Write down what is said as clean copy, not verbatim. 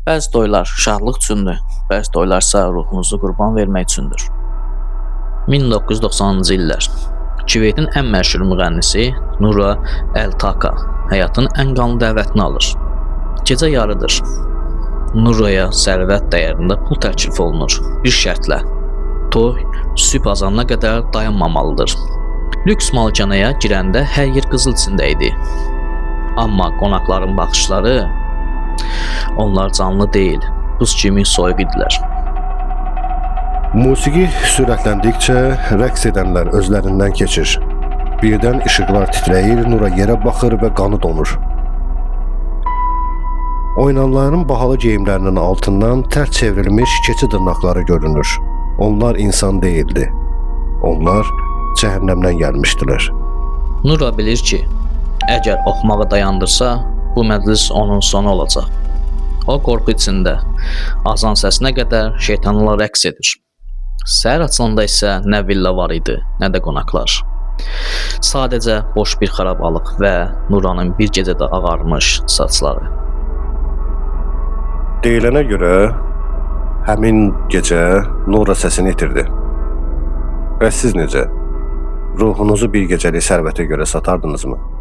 Bəzi toylar şadlıq üçündür, bəzi toylarsa ruhunuzu qurban vermək üçündür. 1990-cı illər. Küveytin ən məşhur müğənnisi Nura Əl-Taka həyatın ən qanlı dəvətini alır. Gecə yarıdır. Nuraya sərvət dəyərində pul təklif olunur, bir şərtlə. Toy sübh azanına qədər dayanmamalıdır. Lüks malikanəyə girəndə hər yer qızıl içində idi. Amma qonaqların baxışları, onlar canlı deyil, buz kimi soyuq idilər. Musiqi sürətləndikcə rəqs edənlər özlərindən keçir. Birdən işıqlar titrəyir, Nura yerə baxır və qanı donur. Oynanların bahalı geyimlərinin altından tərs çevrilmiş keçi dırnaqları görünür. Onlar insan deyildi. Onlar cəhənnəmdən gəlmişdilər. Nura bilir ki, əgər oxumağı dayandırsa, bu məclis onun sonu olacaq. O qorxu içində azan səsinə qədər şeytanla rəqs edir. Səhər açılanda isə nə villa var idi, nə də qonaqlar. Sadəcə boş bir xarabalıq və Nuranın bir gecədə ağarmış saçları. Deyilənə görə həmin gecə Nura səsini itirdi. Bəs siz necə? Ruhunuzu bir gecəlik sərvətə görə satardınızmı?